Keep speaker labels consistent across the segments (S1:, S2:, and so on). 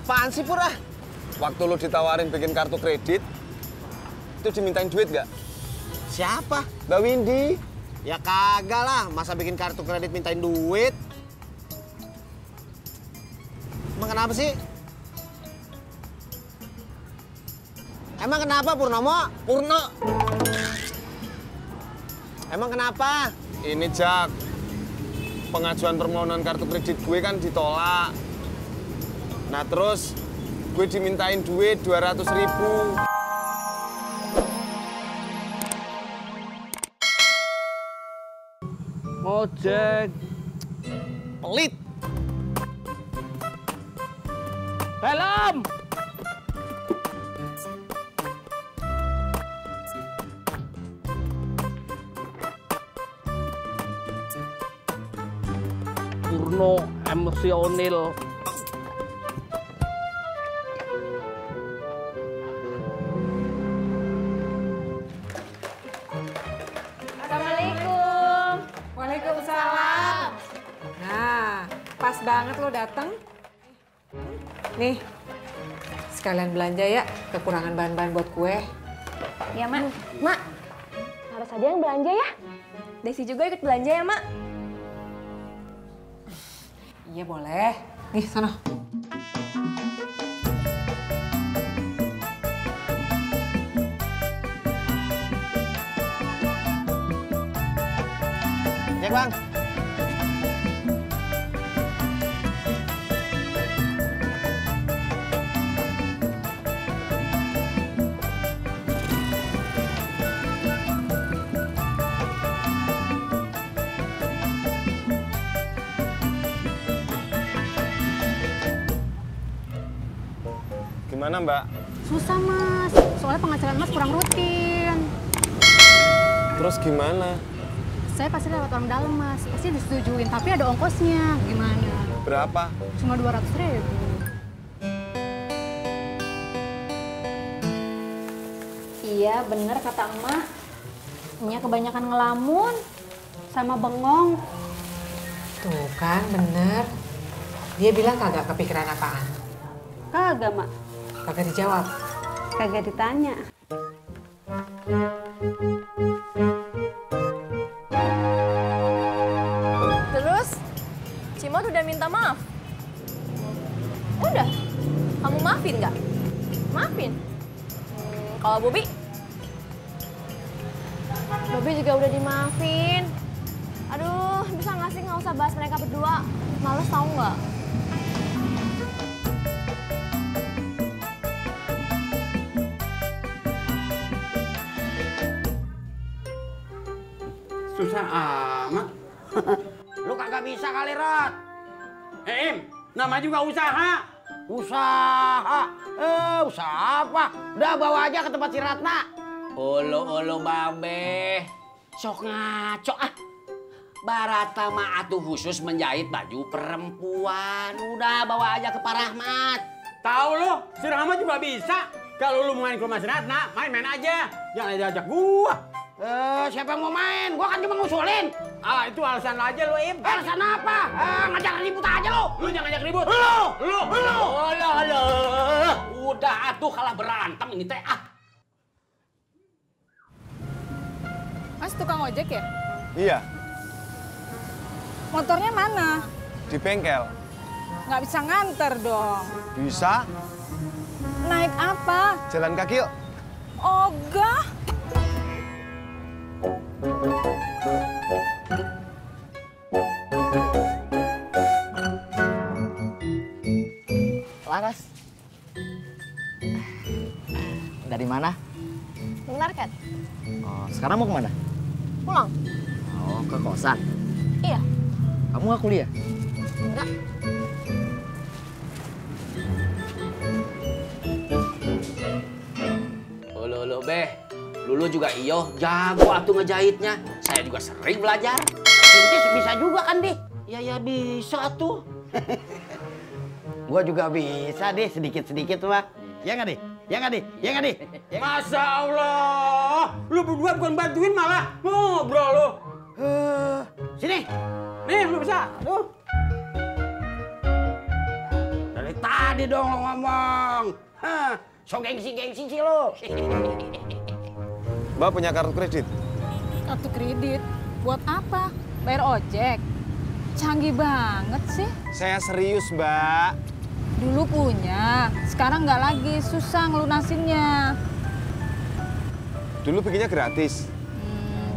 S1: Apaan sih, Pur? Waktu lu ditawarin bikin kartu kredit, itu dimintain duit nggak?
S2: Siapa?
S1: Mbak Windy.
S2: Ya kagak lah, masa bikin kartu kredit mintain duit? Emang kenapa sih? Emang kenapa, Purnomo?
S1: Purno.
S2: Emang kenapa?
S1: Ini, Jak. Pengajuan permohonan kartu kredit gue kan ditolak. Nah, terus gue dimintain duit 200.000.
S3: Ojek.
S1: Pelit.
S3: Helm. Purno emosional.
S4: Assalamualaikum. Waalaikumsalam. Nah, pas banget lo dateng. Nih, sekalian belanja ya, kekurangan bahan-bahan buat kue.
S5: Ya, Mak. Mak, harus ada yang belanja ya? Desi juga ikut belanja ya, Mak?
S4: Iya boleh. Nih, sana.
S2: Cek, Bang.
S1: Gimana, Mbak?
S5: Susah, Mas. Soalnya penghasilan Mas kurang rutin.
S1: Terus gimana?
S5: Saya pasti lewat orang dalam, Mas. Pasti disetujuin, tapi ada ongkosnya. Gimana?
S1: Berapa?
S5: Cuma 200.000. Iya, bener kata emak. Nya kebanyakan ngelamun sama bengong.
S4: Tuh kan, bener. Dia bilang kagak kepikiran apaan.
S5: Kagak, Mak.
S4: Kagak dijawab.
S5: Kagak ditanya.
S6: Terus, Cimot udah minta maaf? Udah? Kamu maafin nggak? Maafin? Kalau Bobi? Bobi juga udah dimaafin. Aduh, bisa nggak sih nggak usah bahas mereka berdua? Males tau nggak?
S7: Susah amat. Lu kagak bisa kali, Rod. Im, nama juga usaha. Usaha? Usaha apa? Udah bawa aja ke tempat si Ratna. Olo babe. Sok ngaco ah. Barata mah atuh khusus menjahit baju perempuan. Udah bawa aja ke Pak Rahmat. Tahu lu, si Rahmat juga bisa. Kalau lu mau main ke rumah si Ratna, main-main aja. Jangan ajak gua. Siapa yang mau main? Gua kan cuma ngusulin. Ah, itu alasan aja lu, Im. Alasan apa? Ngajak ribut aja lu. Lu jangan ngajak ribut. Lu. Alah. Udah atuh kalah berantem ini teh. Ah.
S6: Mas tukang ojek ya?
S1: Iya,
S6: Motornya mana?
S1: di bengkel.
S6: Nggak bisa nganter dong.
S1: Bisa?
S6: Naik apa?
S1: Jalan kaki yuk.
S6: Ogah.
S8: Laras. Dari mana?
S6: Benar kan?
S8: Oh, sekarang mau kemana?
S6: Pulang?
S8: Oh, ke kosan.
S6: Iya.
S8: Kamu nggak kuliah?
S6: Enggak.
S7: Lo Beh. Lulu juga iyo, jago atuh ngejahitnya. Saya juga sering belajar. Intis bisa juga kan, Di? Ya bisa tuh.
S2: Gua juga bisa deh, sedikit-sedikit, Pak. Ya nggak, Di? Ya nggak, Di? Ya nggak, Di?
S7: Masya Allah, lu berdua bukan bantuin malah ngobrol lu.
S2: Sini.
S7: Nih, lu bisa. Tuh. Dari tadi Tadi dong lo ngomong. Hah, so gengsi-gengsi sih lo.
S1: Mbak punya kartu kredit?
S9: Kartu kredit? Buat apa? Bayar ojek? Canggih banget sih.
S1: Saya serius, Mbak.
S9: Dulu punya, sekarang nggak lagi, susah ngelunasinnya.
S1: Dulu bikinnya gratis.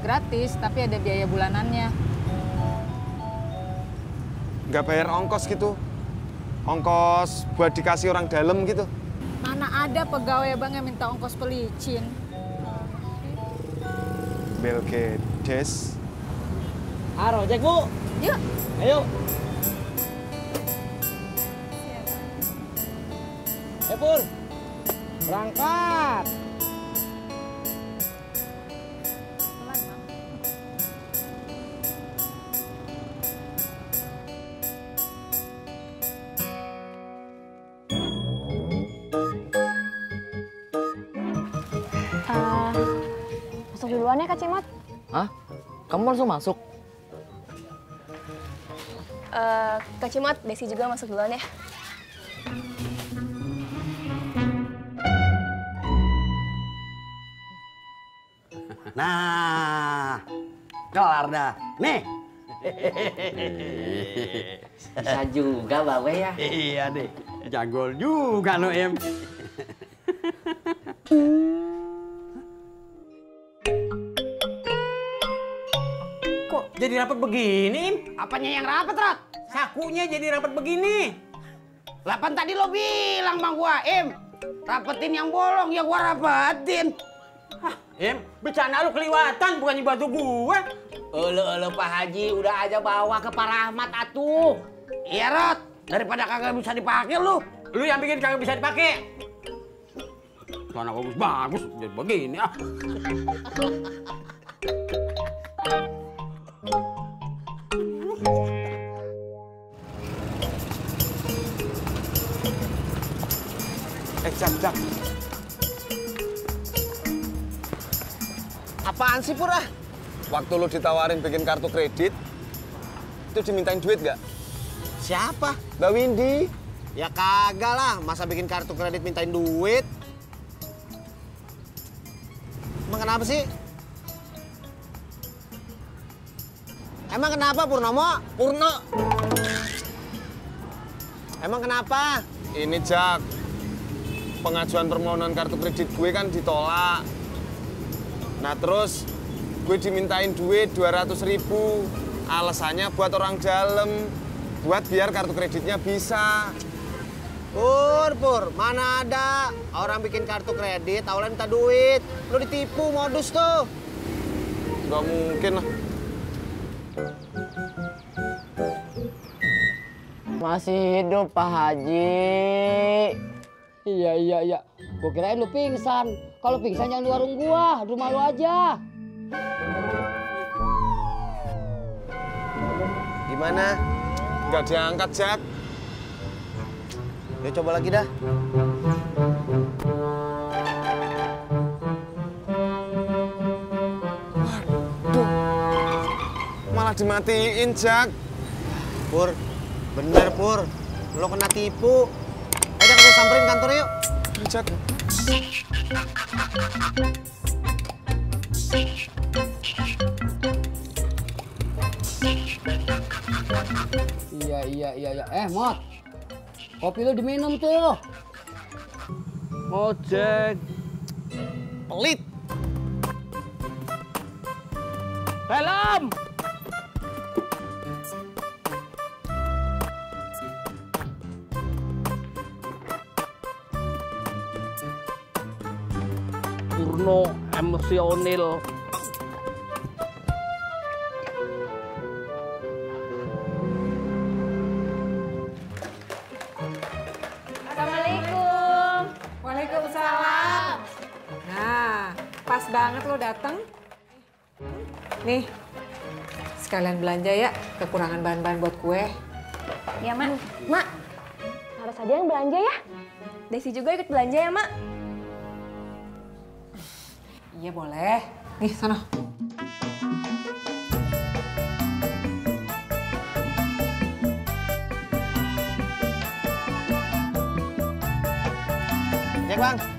S9: Gratis, tapi ada biaya bulanannya.
S1: Nggak bayar ongkos gitu? Ongkos buat dikasih orang dalam gitu?
S9: Mana ada pegawai bank yang minta ongkos pelicin.
S1: Belgedes.
S8: Ojek, Bu.
S9: Yuk.
S8: Ayo. Pur. Berangkat.
S6: Masuk duluan ya Kak Cimot.
S8: Hah? Kamu langsung masuk?
S6: Kak Cimot, Desi juga masuk duluan ya.
S7: Nah, kelar dah. Nih.
S8: Bisa juga, Bawe ya.
S7: Iya deh. Jago juga lo, Em. Kok jadi rapat begini, Im?
S2: Apanya yang rapat, Rot?
S7: Sakunya jadi rapat begini.
S2: Lapan tadi lo bilang bang gua, Im. Rapetin yang bolong, ya gua rapetin.
S7: Hah, Im, bercanda lu keliwatan, bukan bantu gue.
S2: Elo Pak Haji, udah aja bawa ke Pak Rahmat atuh. Iya, Rot. Daripada kagak bisa dipakai lu.
S7: Lu yang bikin kagak bisa dipakai. Celana bagus, jadi begini ah.
S1: Jak. Apaan sih, Pur? Waktu lu ditawarin bikin kartu kredit, itu dimintain duit nggak?
S2: Siapa?
S1: Mbak Windy.
S2: Ya kagak lah, masa bikin kartu kredit mintain duit? Emang kenapa sih? Emang kenapa, Purnomo? Purno? Emang kenapa?
S1: Ini, Jak. Pengajuan permohonan kartu kredit gue kan ditolak. Nah terus gue dimintain duit 200.000. Alasannya buat orang dalam, buat biar kartu kreditnya bisa.
S2: Pur, mana ada orang bikin kartu kredit, awalnya minta duit. Lu ditipu, modus tuh.
S1: Gak mungkin lah.
S8: Masih hidup, Pak Haji. Iya. Gua kirain lu pingsan. Kalau pingsan jangan di warung gua, rumah lu aja.
S2: Gimana?
S1: Gak diangkat, Jak.
S2: Ya coba lagi dah.
S1: Waduh. Malah dimatiin, Jak.
S2: Pur, bener Pur. Lo kena tipu. Ayo kita samperin kantor yuk.
S1: Jak.
S8: Iya. Mot. Kopi lu diminum tuh.
S3: Ojek.
S1: Pelit.
S3: Helm. Purno emosional.
S6: Assalamualaikum.
S4: Waalaikumsalam. Nah, pas banget lo dateng. Nih, sekalian belanja ya, kekurangan bahan-bahan buat kue.
S6: Ya, Mak. Mak, harus ada yang belanja ya. Desi juga ikut belanja ya, Mak.
S4: Iya boleh. Nih, sana.
S2: Bang.